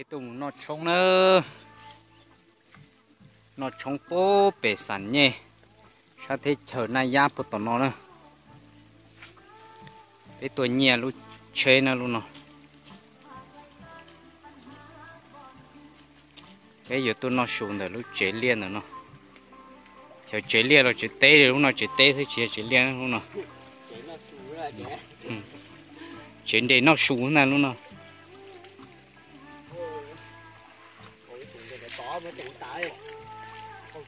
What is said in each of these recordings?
Peb tuaj mus noj tshoob na, noj tshoob puag pem Xam Nyej, sab teb chaws Naj Yab puag tom no na. Peb tuaj nyiag lub tsheb na lub no. Peb yuav tuaj noj su ntawm lub tsev liaj ntawm no. Xyov tsev liaj los tsev teb, lub no tsev teb xwb tsis yog tsev liaj lub no. Tsev nres noj su na lub no.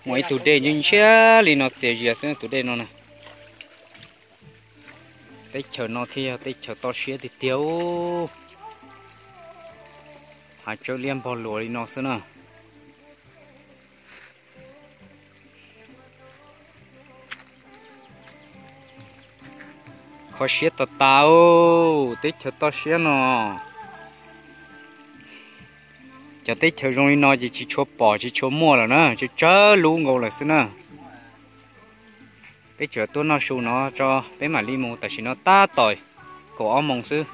Muaj ib tug dej ntshiab ntshiab li no txias zias xwb tus dej no na. Teb chaws no thiaj yog teb chaws toj siab tiag tiag. Hav tsawb liab npog luas li no xwb na. Kho siab tas tas, teb chaws toj siab no. Cov teb chaws zoo li no ces tsis tshua pom tsis tshua muaj lawm na, tsawg tsawg lub nkaus lawm xwb na. Peb tseem tuaj noj su no tso, peb mam li mus, tam sim no tab tom kaum ob moos xwb.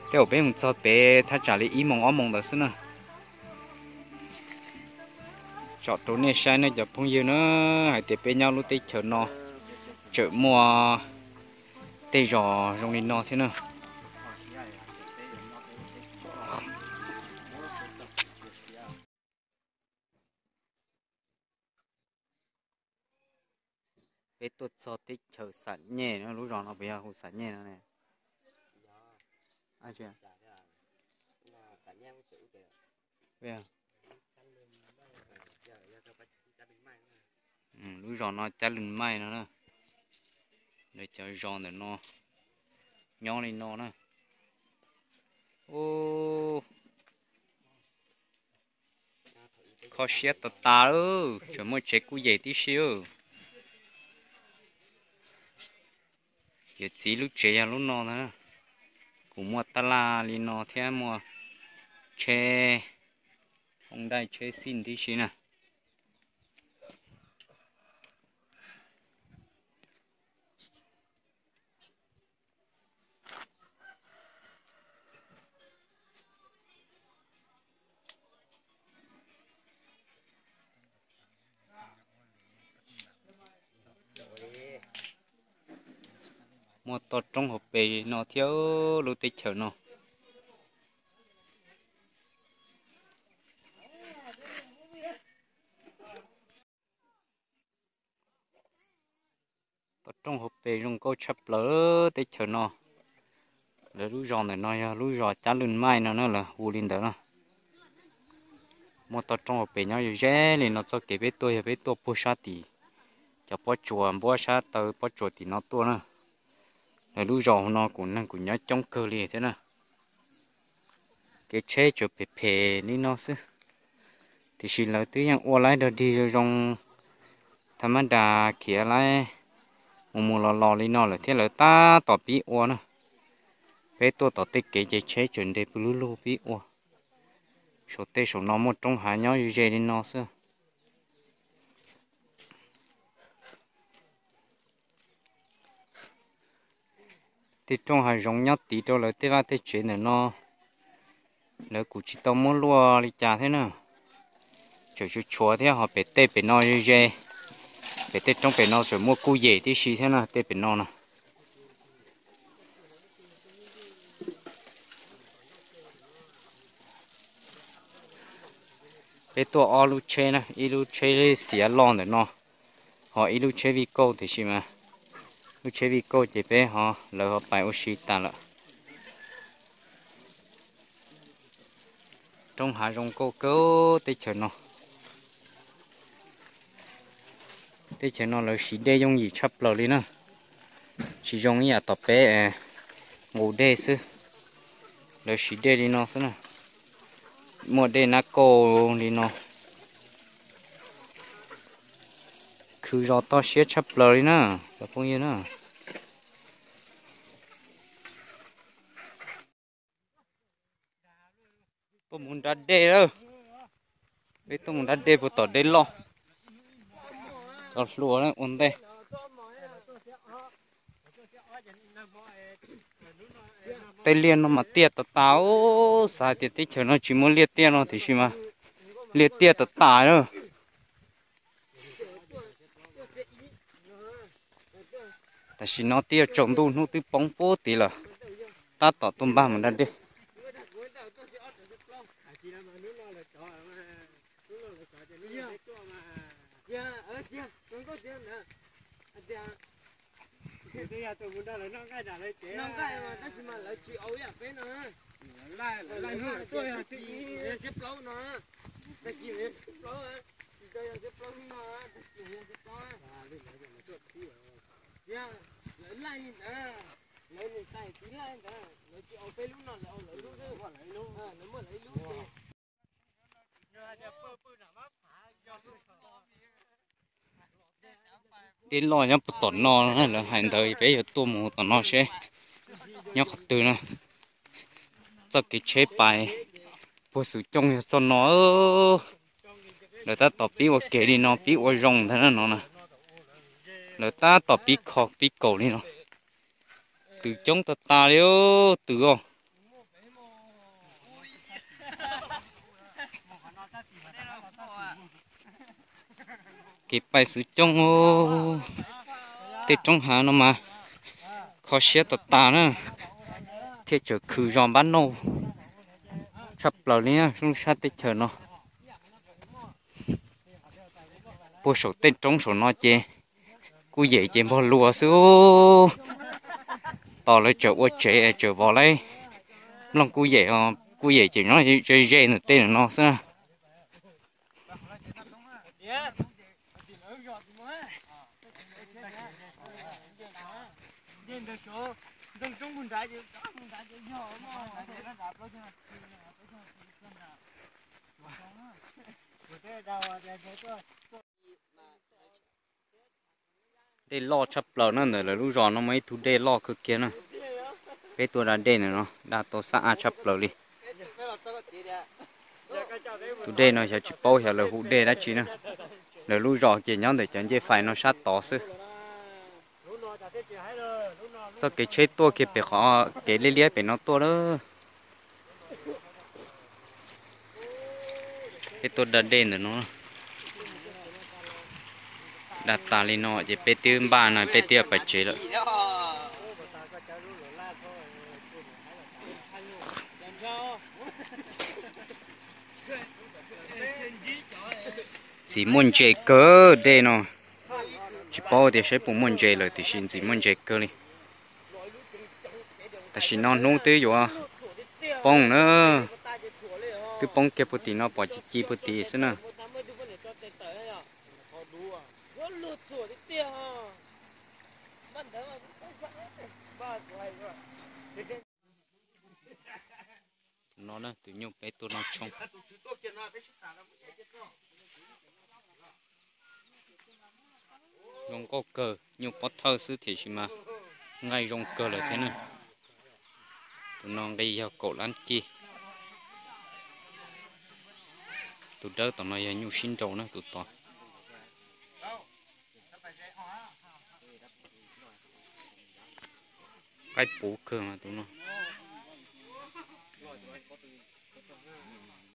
Tej zaum peb mus txog pem thaj tsam li ib moos ob moos ntawd xwb na. Tsom rau nej saib ne cov phooj ywg na, hais tias peb nyob lub teb chaws no tseem muaj tej zos zoo li no thiab na. Peb tuaj txog teb chaws Xam Nyej no, lub zos no puas yog hu Xam Nyej no ne? Lub zos no Cab Lwm Maij no na. Lawv cov zos ntawm no nyob li no na. Kho siab tas tas, tseem muaj tsev kuj yem tib si. Yawm txiv lub tsev yog lub no ntag. Kuj muaj tab laj li no thiab muaj tsheb, hoob daij tsheb xij tib si na. Muaj toj roob hauv pes no thiab lub teb chaws no. Toj roob hauv pes zoo nkauj tshaj plaws teb chaws no. Lawv lub zos ntawm no yog lub zos Cab Lwm Maij no na, lawv hu li ntawd na. Muaj toj roob hauv pes nyob ze ze li no, txoj kev peb tuaj yog peb tuaj puag sab tim cov pob tsuas npuab sab taw pob tsuas tim no tuaj na. Lawv lub zos no kuj neeg kuj nyob coob kawg li thiab na. Kev tsheb tsuas phem phem li no xwb, tiam sis lawv twb yeej ua laib dog dig zoo zoo, tha mab das khiav laib mus mus los los li no lawm thiab lawv tab tom pib ua na. Peb tuaj tom tej kev ces tsheb tseem nres pw lug lug pib ua. Saum tej saum no muaj roob hav nyob ze ze li no xwb. Tej roob hav zoov nyob tid rau lawv tej vaj tej tsev ntawm no, lawv kuj tsis tau muab luaj li cas thiab na. Tseem tshuav tshuav thiab, ho pem tej pem no ze ze, pem tej roob pem no tseem muaj kuj yem tib si thiab na, tej pem no na. Peb tuaj ob lub tsheb na, ib lub tsheb xiav loj ntawm no, ho ib lub tsheb vij kauj, tiam sis mas lub tsheb vij kauj ces peb ho, lawv ho pais ua si tas lawm. Roob hav zoo nkauj kawg teb chaws no. Teb chaws no lawv siv dej yooj yim tshaj plaws li na, tsis zoo ib yam tom peb nqus dej xwb. Lawv siv dej li no xwb na, muaj dej nab kauj li no. Khwv zos toj siab tshaj plaws li na, cov phooj ywg na. Tuaj mus nrad dej lawm. Peb tuaj mus nrad dej puag tom dej loj. Cov hluas ua ntej. Tej liaj no mas tiaj tas tas, xav hais tias teb chaws no tsis muaj liaj tiaj no tiam sis mas liaj tiaj tas tas na. Tam sim no twb yuav tsaus ntuj, hnub twb poob puag tid lawm, tab tom tuaj npaj mus da dej. Noj nqaij mas tab sis mas lawv tsis au ib yam peb no. Lawv laij no tuaj yog siab plaub no, tag kis yog siab plaub, tsis tau yog siab plaub no, tag kis yog siab plaub. Lawv laij li ntawd, lawv niam tais txiv laij ntawd, lawv tsis au peb lub no, lawv au lawv lub xwb, lawv muaj lawv ib lub ces. Dej loj nyob puag tom no, lawv hais ntawd peb yuav tuaj mus tom no seb nyob qhov twg na. Txoj kev tsheb pais puag Xwm Cooj yog txoj no. Lawv tab tom pib ua kev li no, pib ua zoo ntag no na. Lawv tab tom pib kho pib kaum li no. Twm coob tas tas li, twm os. Kev pais Xwm Cooj, tej roob hav no mas kho siab tas tas na, thiaj tseem khwv zos npab nauj tshaj plaws li na, lub sab teb chaws no. Puag saum tej roob saum no ces kuj yem ces npog luas xwb. Tos lawv tseem ua tsev tseem vov laib nplooj kuj yem, kuj yem ces nyob ze ze ntawm tej no xwb na. Dej loj tshaj plaws na, ntawm lawv lub zos no muaj ib tug dej loj kawg kiag na. Peb tuaj da dej ntawm no da tau xab ab tshaj plaws li. Tus dej no xyov tsis paub xyov lawv hu dej dab tsi na. Lawv lub zos ces nyob ntawm cov ncej fais no sab tod xwb. Txoj kev tsheb tuaj kiag pem qhov kev liab liab pem no tuaj lawm. Peb tuaj da dej ntawm no, da tas li no ces peb twb npaj no peb twb pais tsev lawm. Ntxim muaj ntses kawg dej no, tsis paub tias saib puas muaj ntses lawm tiam sis ntxim muaj ntses kawg li. Tam sim no hnub twb yuav poob na, twb poob kiag puag tim no pom ci ci puag tim xwb na. Tus no na, tus nyuj peb tuaj noj tshoob. Zoo nkauj kawg, nyuj pob thawj xwb tiam sis mas nqaij zoo kawg lawm thiab na. Tus no nqi yog kaum lab kij. Tus dawb tom no yog nyuj sib nraus na tus tod. Qaib puv kawg mas tus no.